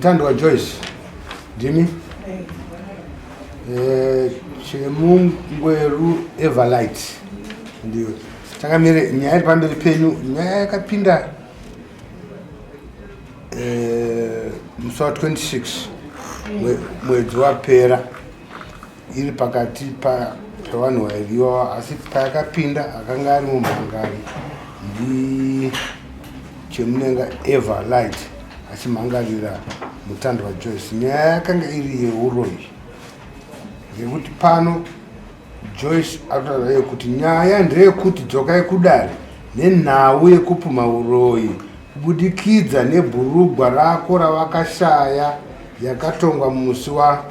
Mutandwa Joyce ndimi eh, Chemungweru Everlight ndiyo takamire nyaya iri pamberi penyu nyaya yakapinda eh, musi wa 26 mwedzi wapera iri pakati pevanhu vairi ivava asi payakapinda akanga ari mumhangari ndi chemunenga ever light achimhangarira mutandwa joyce nyaya yakanga iri yeuroyi ngekuti pano joyce akutaura iye kuti nyaya ndeyekuti dzokai kudare nenhau yekupumha uroyi kubudikidza nebhurugwa rako ravakashaya yakatongwa musi wa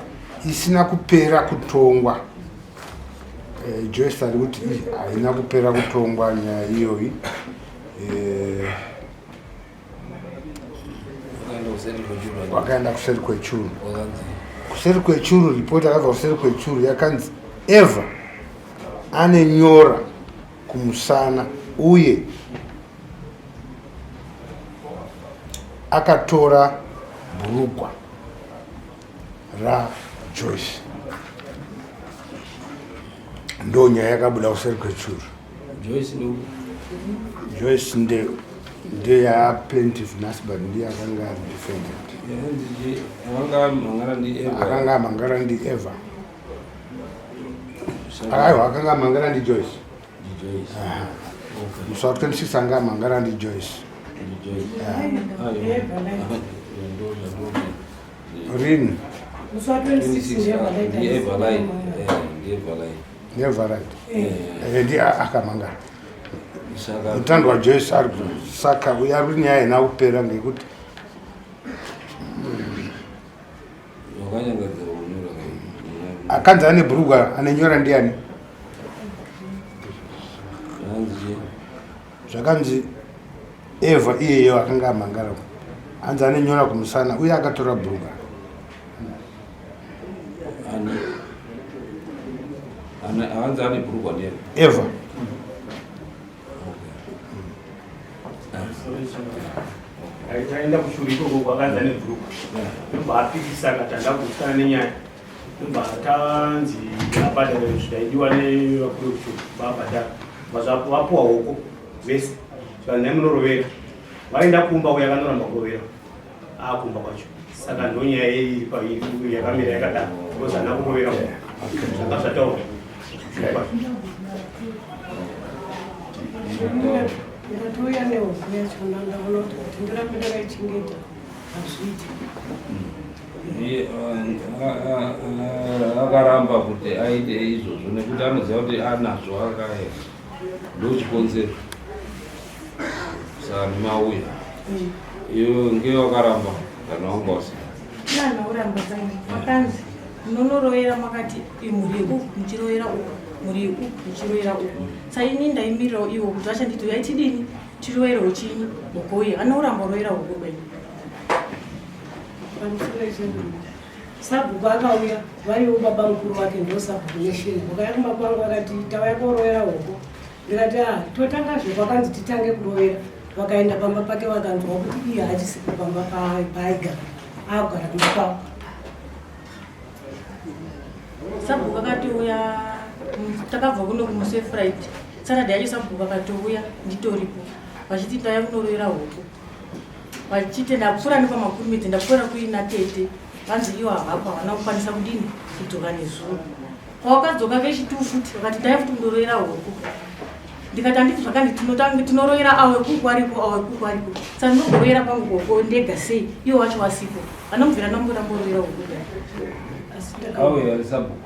isina kupera kutongwa eh, Joyce ari kuti haina kupera kutongwa nyaya iyoyi eh, wakaenda kuseri kwechuru kuseri kwechuru ripoti akabva kuseri kwechuru yakanzi eva ane nyora kumusana uye akatora bhurugwa raJoyce. Ndo nyaya yakabuda kuseri kwechuru. Joyce ndo Joyce nde ndeya plaintiff nhasi but ndiye akanga ari defendant. Akanga amhangara ndi Eva. Aiwa akanga amhangara ndi Joyce. Musi wa 26 anga amhangara ndi Joyce. Rini? Neverite. Eh, ndi akamangara. Mutando wa Joyce ari saka uya ari nyaya haina kupera ngekuti akanzi ane bhurugwa ane nyora ndiani? Zvakanzi Eva iyeyo akanga amhangara hanzi ane nyora kumusana uye akatora bhurugwa. Hanzi ane bhurugwa ndiani? Eva. Taenda kushuru ikoko kwakanzi ane bhurugwa. Ndobva apikisa akati handagutsikana nenyaya. Ndobva tanzi abhadhare zvaidiwa nevakuru vekuchuru vabhadhara. Vapuwa hoko vese zvikanzi nhai munorovera vaenda kumba uya akanoramba kurovera akumba kwacho saka ndonyaya iri yakamira yakadaro because haana kurovera zvanga zvataurwa Ndakatouya nehuku yachona ndaona kuti kuti ndirambe ndakaichengeta hazviiti. Akaramba kuti aite izvozvo nekuti anoziva kuti anazvo akaya ndochikonzero saka ndimauya iwe nge wakaramba kana wanga usina Nana uramba dzangu makanzi munonoroyera makati mhuri uku muchiroyera uku mhuri uku muchiroyera uku saini ndaimirirawo iwo kuti vachanditi uyai tidini tiroyerewo chini huku iyi anouramba royera huku kwenyu Sabhuku akauya variwo baba mukuru wake ndosabhuku neshiri vakauya kumba kwangu akati tauya korovera huku ndikati a ah, totanga zve kwakanzi titange kurovera vakaenda pamba pake vakanzwa kuti iye haachisipo pamba paaigara akugara kumba kwavo Sabhuku akatouya takabva kuno kumusi wefriday saturday yacho sabhuku akatouya nditoripo vachiti ndauya kunorovera huku vachiti ndapfuura nekwamakurumidze ndapfuura kuina tete vanzi iwo havapo havana kukwanisa kudini kudzoka nezuro pawakadzoka kechitu futi vakati ndai futi kundoroera huku ndikati handiti zvakandi tinoroera awe kuku ariko awe kuku ariko saka ndinogoroera kwangu koko ndega sei iwo wacho wasipo anomubvira ndamboramboroera huku awe ari sabhuku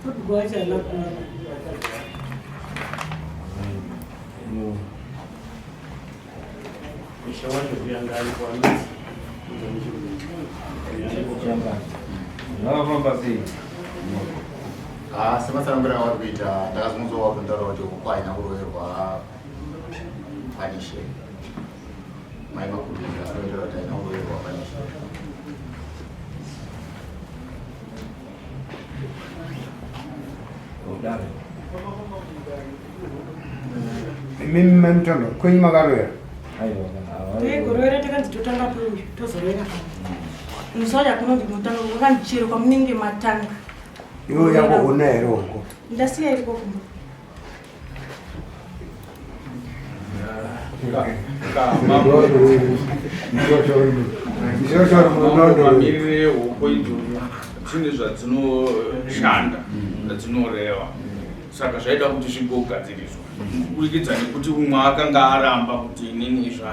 sabhuku wacho haana kuuya Ishe wacho kuyanga ariko anonzi Zvakafamba sei? Ah, sematsananguriro avari kuita ndakazonzwa wakuntaura kuti huku haina kuroverwa panishe mai makurumidza anotaura kuti haina kuroverwa panishe Imimi mai Mutandwa, kwenyu makaroya? Taigoroera takanzi totanga peuyu tozoroera pano. Musi wacho hakuna kuti kunotanga kwakanzi chero kwamunenge matanga. Iwe yako una here hongo? Ndasiya iriko kumba. Mamiriro ehoko idzodzo dzine zvadzinoshanda zvadzinoreva saka zvaida kuti zvigogadziriswa kuburikidza nekuti umwe akanga aramba kuti inini izvo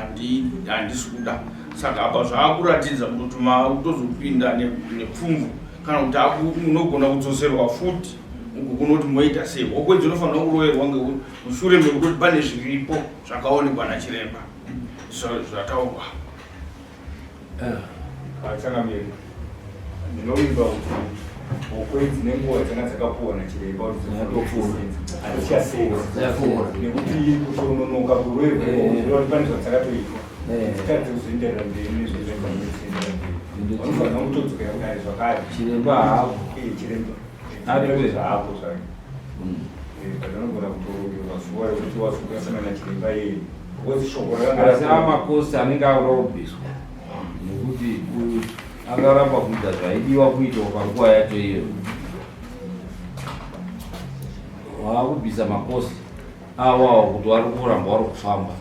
handisi kuda saka apa zvaakuratidza kutoti maakutozopinda nepfumvu kana kuti munogona kudzoserwa futi uku kunoti moita sei hokwe dzinofanira kuroverwa mushure mekutoti pane zviripo zvakaonekwa nachiremba zvataurwa eh. Changamire, ndinovimba kuti hokwe dzine nguva dzanga dzakapuwa nachiremba kuti hadzichasenza nekuti kutononoka kuroverwa eh. pane zvadzakatoitwa eh. dzitadze kuzoenderera mberi nezvezvaenderera mberi vanofanira kutodzokera kudare zvakare chiremba hapo chiremba Ariko zvaapo zvake. Eh, anogona kutorongerwa zuva rekuti wazokasangana nachiremba iyeye. Because shoko rakanga Asi amakosi anenge akuda kubviswa nekuti uyu akaramba kuita zvaidiwa kuitwa panguva yacho iyoyo. Waakubvisa makosi awawo kuti wari kuramba wari kufamba.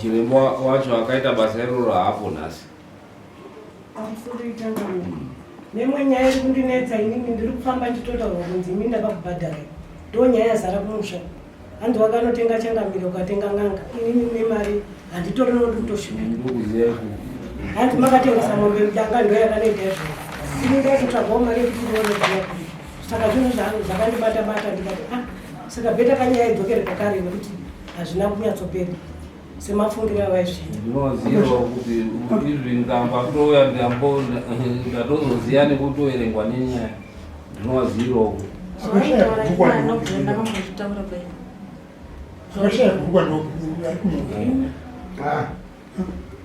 Chiremba wacho akaita basa iroro haapo nhasi. Pamusoro itanga munhu. Nemwe nyaya iri kundinetsa inini ndiri kufamba ndichitotaurwa kunzi imi ndakakubhadharai. Ndo nyaya yazara kumusha. Hanzi wakanotenga changamire ukatenga n'anga. Inini nemari handitori nokuti kutoshupika. Ndikuziva ku Hanzi makatengesa mombe mudanga ndo yakanoita izvozvo. Ini ndaitotsvagawo mari yekuti ndione kuya kuri. Saka zvinhu zvakandibata bata ndikati ah saka bheta kanyaya idzokere pakare nekuti hazvina kunyatsopera. Semafungiro avaizviita. Ndinoziva kuti izvi ndamba kutouya ndambo ndatozoziva nekutoverengwa nenyaya. Ndinoziva kuti Zvaitaura ndinobvira ndakambozvitaura pai. Akashaya bhurukwa ari kumuka. Ah,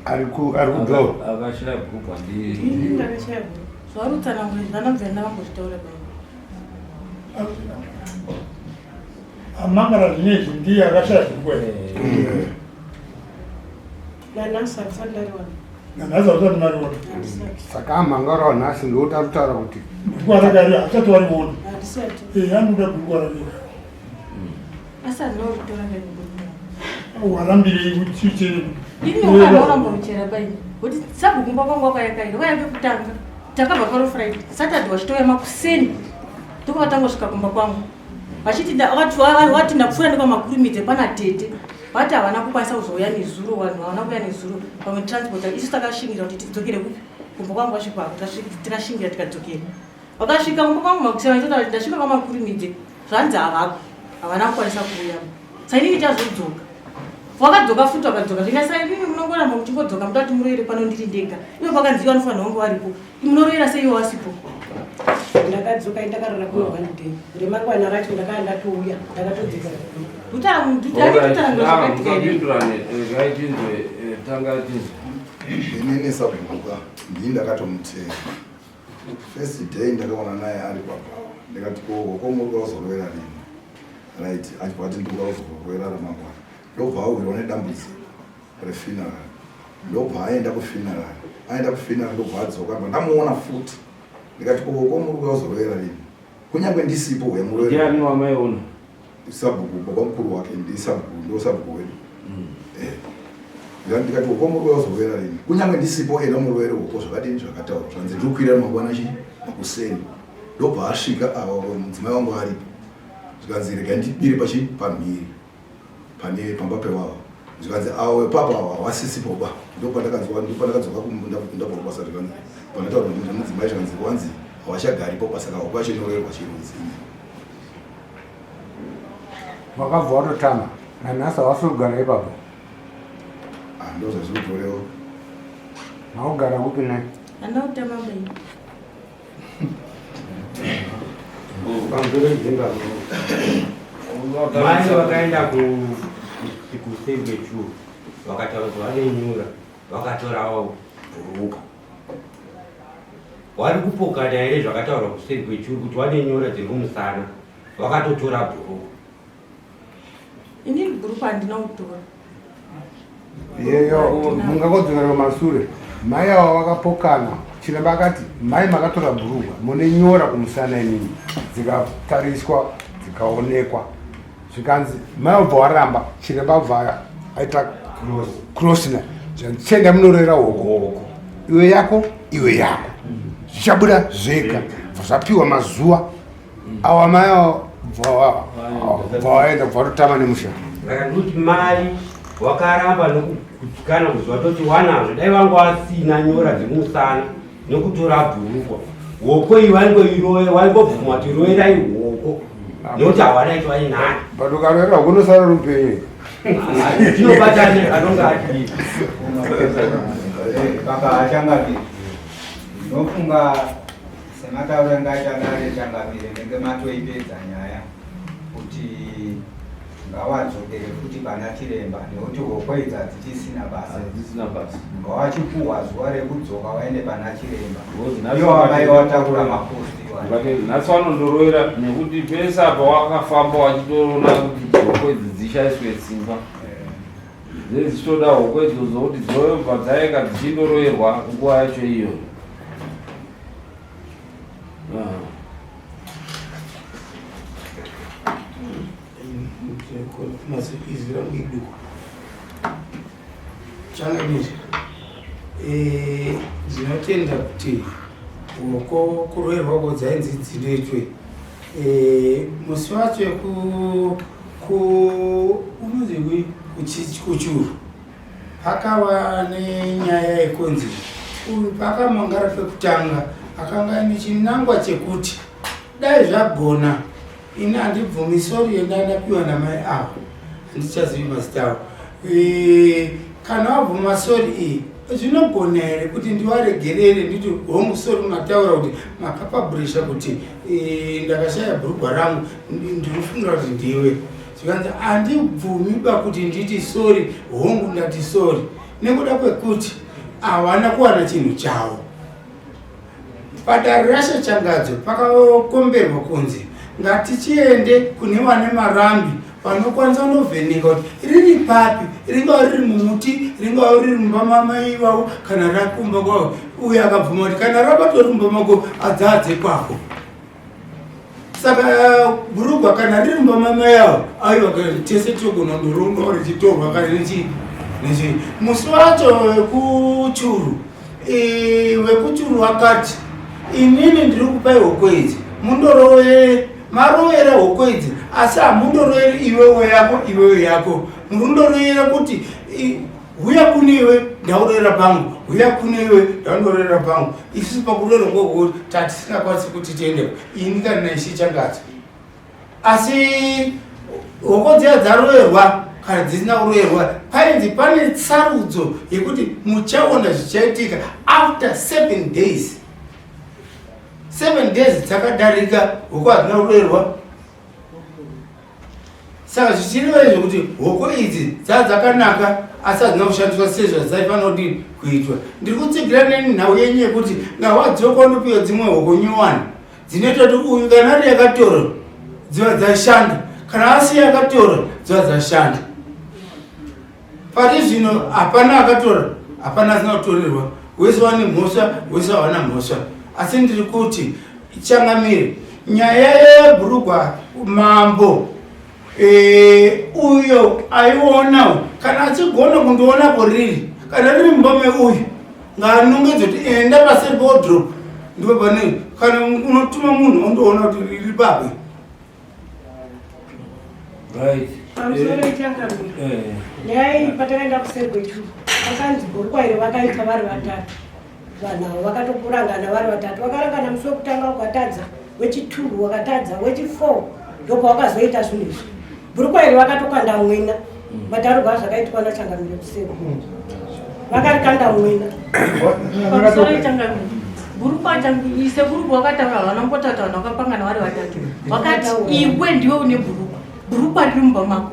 ari ku ari kudraw. Akashaya bhurukwa ndiye. Ini ndakashaya bhurukwa. Zvauri kutsanangura izvi vanobvira ndakambozvitaura pai. Amangara zvinezvi ndiye akashaya bhurukwa here? Nanhasi handisati ndariwana. Nanhasi hausati mariona. Handisati. Saka amhangara wanhasi ndokuti ari kutaura kuti Bhurukwa rake ari hausati wariona. Handisati. Eh, anoda bhurukwa rake. Asi handina kuritora kai bhurukwa. Warambirei kuti uchere Ini ukanoramba kuchera pai. Kuti sabhuku kumba kwangu wakayakaira wakaya kekutanga. Takabva paro Friday. Saturday wachitouya makuseni. Ndokubva tangosvika kumba kwangu. Vachiti wati ndapfuura nekwamakurumidze pana tete. Vati havana kukwanisa kuzouya nezuro vanhu havana kuuya nezuro pamwe transport isu takashingira kuti tidzokere kupi kumba kwangu vasvika tikashingira tikadzokera. Vakasvika kumba kwangu makuseni vachitotaura kuti ndasvika kwamakurumidze zvanzi havako havana kukwanisa kuuya. Sainini chazodzoka. Wakadzoka futi wakadzoka zvina sainini munongoramba muchingodzoka muda kuti muroyere pano ndiri ndega. Ivo pakanzi ivo vanofanira kunge varipo. Munoroyera sei ivo vasipo? Ndakadzoka ndakarara kuno one day. Remangwana racho ndakanga ndatouya ndakatodzokera. Musapindurane, regai tinzwe, tanga tinzwe. Inini sabhuka ndini ndakatomuteera first day ndakaona naye ari pabhawa ndikati ko hoko muri kuda kuzorovera rini right achibva ati ndiri kuda kuzorovera ramangwana ndobva awirwa nedambudziko refuneral ndobva aenda kufuneral aenda kufuneral ndobva adzoka ndobva ndamuona futi ndikati ko hoko muri kuda kuzorovera rini kunyange ndisipo huya murovera Ndiani wamaiona? Sabhuku baba mukuru wake ndisabhuku ndosabhuku wedu eh. Ndikati uko muri kuzorovera rini kunyange ndisipo enda murovere uko zvakadini zvakataurwa zvanzi ndiri kukwira mangwana chi makuseni ndobva asvika ava mudzimai wangu aripo zvikanzi rega ndibire pachi pamhiri pane pamba pewawa zvikanzi awo papa awa wasisipo ba ndopandakadzoka ndopandakadzoka ndabva kubasa zvikanzi pandataura nemudzimai zvikanzi wanzi hawachagaripo basa kawo kwachinoroverwa chirudzi Wakabva watotama nanhasi hawasi kugara ipapo. Ah, ndozvazviri kutorewa. Maugara kupi naye? Handina kutama bai. Pamusoro peZimbabwe. Mai vakaenda kuSebechu vakataura kuti vane nyura vakatorawo bhuruka. Wari kupokana here zvakataurwa kuseri kwechuru kuti wane nyora dziri kumusana vakatotora bhuruku. Inini bhuruku handina kutora. Yeyo mungakodzokera kumasure. Mai ava vakapokana, chiremba akati mai makatora bhurugwa mune nyora kumusana imimi, dzikatariswa dzikaonekwa, zvikanzi mai obva waramba, chiremba obva aita cross na zvikanzi chienda munorera hoko, iwe yako iwe yako, zvichabuda zvega, zvapiwa mazuva awa mai bva waenda bva watotama nemusha. Saka ndikuti mai wakaramba nokugutsikana kuziva toti wanazvo dai vanga wasina nyora dzemusana nekutora bhurukwa hoko iyi vaingoiroya waingobvuma kuti royerai hoko nekuti hawana ito vainani but ukaroyera hoko unosara uri mupenyu. Zvinobatane anonge adii. Baba achangamire, ndinofunga Sematauro anga aita dare changamire ndenge matoipedza nyaya kuti ngawadzokere futi pana chiremba nekuti hoko idzi hadzichisina basa. Hadzisina basa. Ngawachipuhwa zuva rekudzoka waende pana chiremba. Iwo amai watakura mapost iwayo. Nhasi vanondoroera nekuti pese apa wakafamba wachitoona kuti hoko idzi dzishaiswe simba. Dzee dzichitoda hoko idzodzo kuti dzobva dzaeka dzichindoroerwa nguva yacho iyoyo. Izwi rangu iduku. Changamire, eh, ndinotenda kuti hoko kuroerwa ko dzainzi dzinoitwe eh, musi wacho ku ku unonzi kuchuru Pakava nenyaya yekunzi uyu paakamangara pekutanga akanga aine chinangwa chekuti dai zvagona ini handibvumi sori yendandapiwa namai avo handichazivi mazita avo e, kana wabvuma sori iyi zvinogona here kuti ndiwaregerere nditi hongu sori mataura kuti makapaburisha kuti e, ndakashaya bhurugwa rangu ndinofungira kuti ndiwe Zvikanzi handibvumi ba kuti nditi sorry, hongu ndati sorry nekuda kwekuti hawana kuwana chinhu chavo. Padare raShe Changadzo pakakomberwa kunzi ngatichiende kune vane marambi vanokwanisa kunovheneka kuti riri papi, ringava riri mumuti, ringava riri mumba mamai ivavo kana rakumba kwavo. Uyo akabvuma kuti kana rabatori mumba mako adzadze kwako. Saka bhurugwa kana riri mumba mamai avo aiwa tese tinogona kundorongwa richitorwa kana nechi nechi musi wacho wekuchuru e, wekuchuru wakati inini ndiri kupai hoko idzi mundorowere marovera hoko idzi asi hamundoroweri iwewe yako iwewe yako murundorowera kuti Huya kune iwe ndaurera pangu, huya kune iwe ndaundorera pangu. Isusu pakurera kwako tatisingakwanisi kuti tiende ini kana naishe Changadzo. Asi hoko dziya dzaroerwa kana dzisina kuroerwa painzi pane tsarudzo yekuti muchaona zvichaitika after 7 days. 7 days dzakadarika hoko hadzina kuroerwa. Saka zvichireva izvo kuti hoko idzi dzaa dzakanaka asi hadzina kushandiswa sezvadzaifanira kuti kuitwa. Ndiri kutsigira neni nhau yenyu yekuti ngawadzoka unopiwa dzimwe hoko nyowani dzinoita kuti uyu kana ari yakatora dziva dzashanda kana asi yakatora dziva dzashanda. Pari zvino hapana akatora hapana asina kutorerwa, wese wane mhosva wese hawana mhosva. Asi ndiri kuti Changamire, nyaya yebhurugwa mambo e, uyo aiona kana achigona kundiona poriri kana riri mumba meuyu ngaanongedze kuti enda paseri pewardrobe ndipo pane kana unotuma munhu ondoona kuti riri papi. Right. Pamusoro changamire. Eh. Nyaya iyi patakaenda kuseri kwechuru vakanzi bhurukwa iri vakaita vari vatatu. Vanhu avo vakatokurangana vari vatatu. Vakarangana musi wekutanga ukatadza, wechitwo wakatadza, wechifour ndopawakazoita zvinhu izvi. Bhurukwa iri vakatokanda mwena. Mataurwa zvakaitwa nachangamire kuseri. Vakarikanda mwena. Pamusoro changamire. Bhurukwa changu sekuru wakataura havana kumbotaura vanhu vakapangana vari vatatu. Vakati iwe ndiwe une bhurukwa. Bhurukwa riri mumba mako.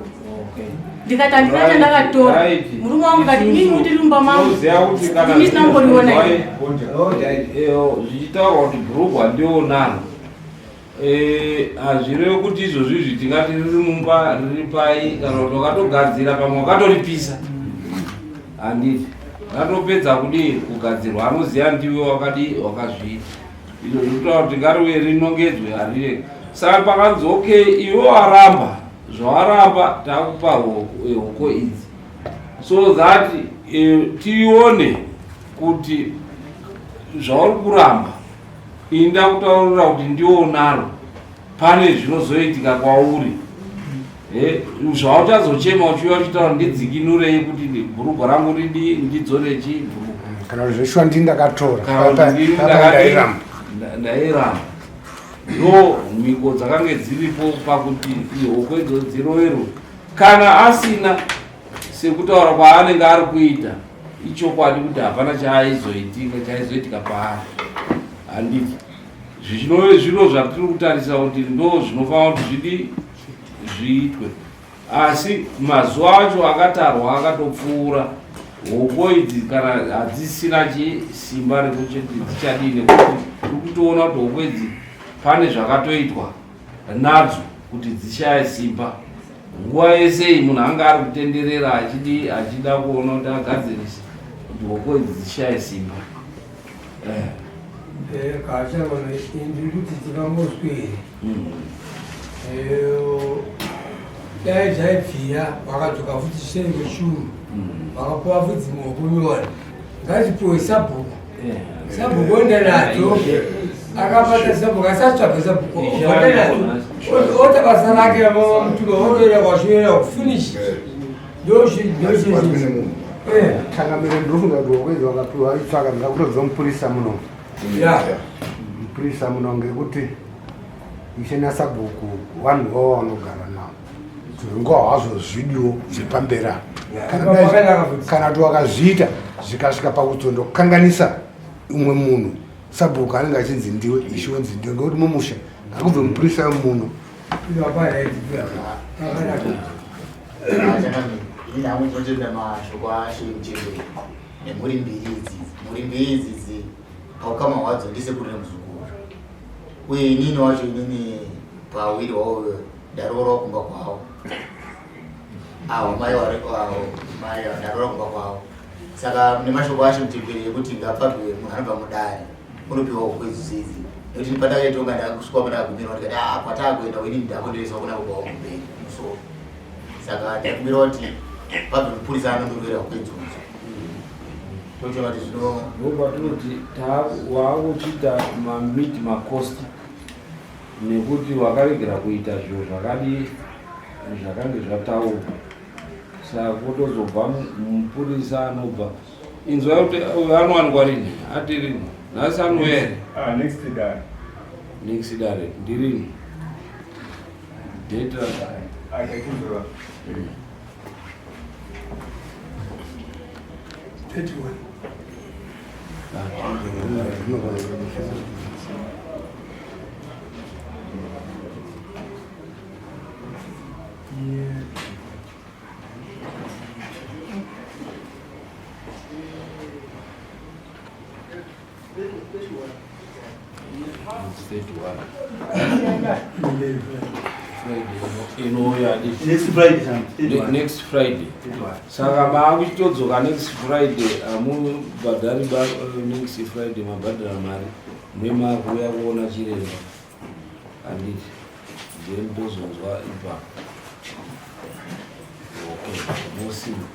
Ndikati handina chandakatora. Murume wangu kati inini kuti riri mumba mangu. Ini sina kumboriona. Zvichitaurwa kuti bhurukwa ndiwo naro. Eh, hazvirevi kuti izvozvi izvi tingati riri mumba riri pai kana kuti wakatogadzira pamwe wakatoripisa handiti. Ratopedza kudii kugadzirwa anoziva ndiwe wakadii wakazviita. Izvo zvinotaura kuti ngariuye rinongedzwe harirege. Saka pakanzi okay iwe waramba zvawaramba takupa hoko idzi so that tione kuti zvauri kuramba ini ndakutaurira kuti ndiwo unaro pane zvinozoitika kwauri eh, zvauchazochema uchiuya uchitaura ndidzikinurei kuti bhurugwa rangu ridi ndidzore chi bhurugwa kana kuti zveshuwa ndini ndakatora ndairamba ndo mhiko dzakange dziripo pakuti ihoko idzo dziroverwe kana asina sekutaura kwaanenge ari kuita ichokwadi kuti hapana chaaizoitika chaizoitika paari handiti zvinove zviro zvatiri kutarisa kuti ndo zvinofanira kuti zvidi zviitwe asi mazuva acho akatarwa akatopfuura hoko idzi kana hadzisina chisimba rekuti dzichadii nekuti tiri kutoona kuti hoko idzi pane zvakatoitwa nadzo kuti dzishaye simba nguva yese iyi munhu anga ari kutenderera achidii achida kuona kuti agadzirise kuti hoko idzi dzishaye simba eh. eh, Kachavana ndiri kuti tivangoswe here eh, dai zvaibvira vakadzoka futi chisenge churu vakapuwa futi dzimwe kunyora ngazipuwe sabhuku sabhuku oenda nadzo akabata sabhuku asatsvaga sabhuku obata nadzo ota basa rake mutuma otoenda kwashoera kufinish Changamire ndinofunga kuti wakwezi wakapiwa itsvaka ndingakutoziva mupurisa muno mupurisa muno ngekuti ishe nasabhuku vanhu vavo vanogara navo zvinguva hazvo zvidiwo zvepamberi apa kana kuti wakazviita zvikasvika pakutondokanganisa umwe munhu sabhuku anenge achinzi ndiwe ishe wenzi ndiwe ngekuti mumusha ngakubve mupurisa muno Ini hangu ndinotenda mashoko ashe muchembere nemhuri mbiri idzi mhuri mbiri idzi idzi paukama hwadzo ndisekuru nemuzukuru uye inini wacho inini pawiri hwavo ndaroorwa kumba kwavo avo mai mai ndaroora kumba kwavo saka nemashoko ashe muchembere ekuti ngapfabwe munhu anobva mudare unopiwa huku idzi idzi nekuti pandakaitonga ndakusvika pandakagumirwa ndikati ah kwataakuenda ini ndakondereswa kuna baba wangu mberi musoro saka ndakumbira kuti pabve mupurisa anondorwira huku idzodzo tochona kuti zvino ndopatinoti waakuchiita mamit macost nekuti wakaregera kuita zviro zvakadii zvakange zvataurwa saka kutozobva mupurisa anobva Inzwa kuti uyu anowanikwa rini? Ati rini? Nhasi anouya here? Ah, next dare. Next dare. Ndirini? Date ra. Ah, ndakunzwa. 31. Yeah. Next Friday. Saka maakuchitodzoka next Friday hamubhadhari next Friday mabhadhara mari nemakuuya kuona chiremba handiti then tozonzwa ipapo okay mosimba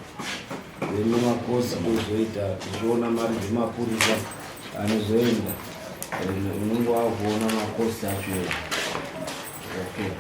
then nemakosi tozoita tichiona mari dzemapurisa anozoenda unenge wakuona makosi acho okay.